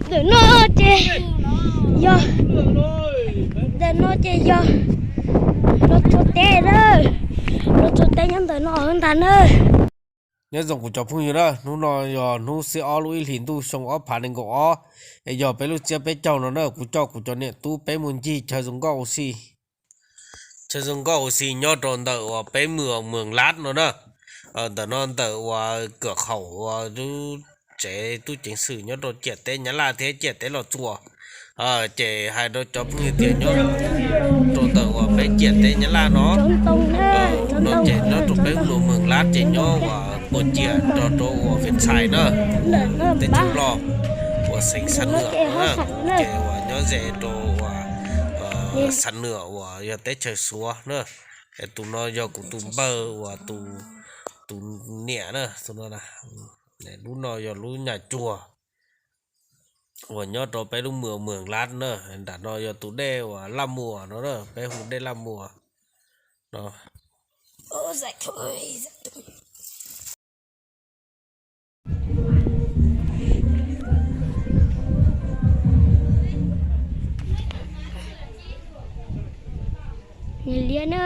Ntawm no ces yog, ntawm no ces yog Los Tsuas teb na, Los Tsuas teb nyob ntawm no ntag na. Nyob zoo kuv cov phooj ywg na, hnub no yog hnub xiab ob lub ib hlis ntuj xyoo ob phav nees nkaum ob, es yog peb lub tsiab peb caug no na, kuv coj kuv cov niam tub peb mus ncig chaw zoo nkauj ua si, chaw zoo nkauj ua si nyob rau ntawm uas peb mws Mws Lab no na. Ntawm no ntawm uas kawm qhaum uas lub tsev tub ceev xwm nyob rau ciam teb Nyab Laj thiab ciam teb Los Tsuas. Ces hais rau cov phooj ywg tias nyob rau ntawm uas peb ciam teb Nyab Laj no, no ces nyob rau peb mws Mws Lab ces nyob uas puas ciam nrog rau uas Vias Xais na, teb chaws Nplog, uas xeev Xam Nwam na, ces uas nyob ze rau uas Xam Nwam uas yog teb chaws Suav na. Es tus no yog kuv tus npawg uas tus niam na, tus no na. Lub no yog lub nyuam cuag uas nyob rau peb lub mws Mws Lab na. Nram no yog tus dej uas Laj Muas no na, peb hu dej Laj Muas no. Liab na.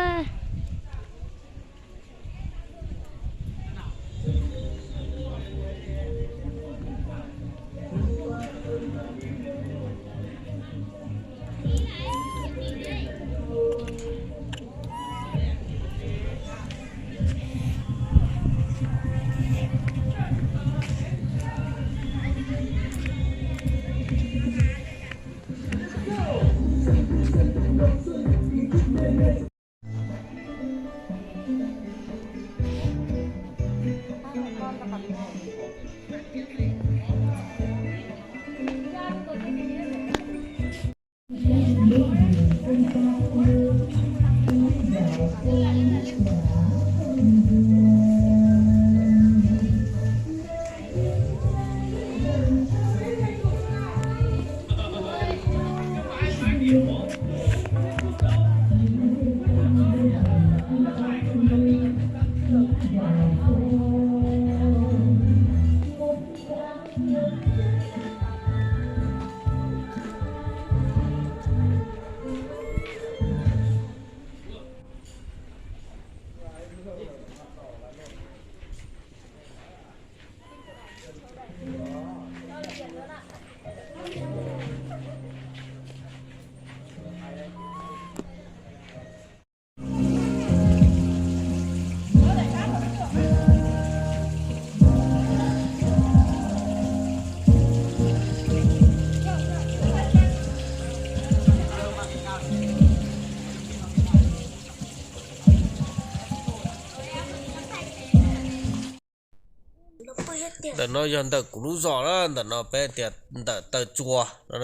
Ntawm no yog ntawm kuv lub zos na, ntawm no peb tias ntawm Taw Tsua no,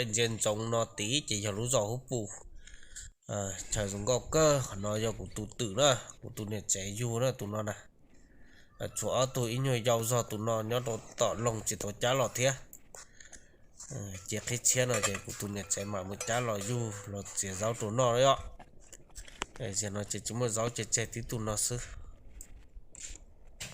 ntsia ntsoov no tid ces yog lub zos Hub Pus. Chaw zoo nkauj kawg, qhov no yog kuv tus twm na, kuv tus niam tsev yug na tus no na. Tshuav ob tug ib nyuag yau zog tus no nyob rau tom loog tsis tau cab los thiab. Ces qhib tshiab no ces kuv tus niam tsev mam mus cab los yug los txiav zaub rau noj os. Zaum no ces tsis muaj zaub ces tseg tib tug no xwb.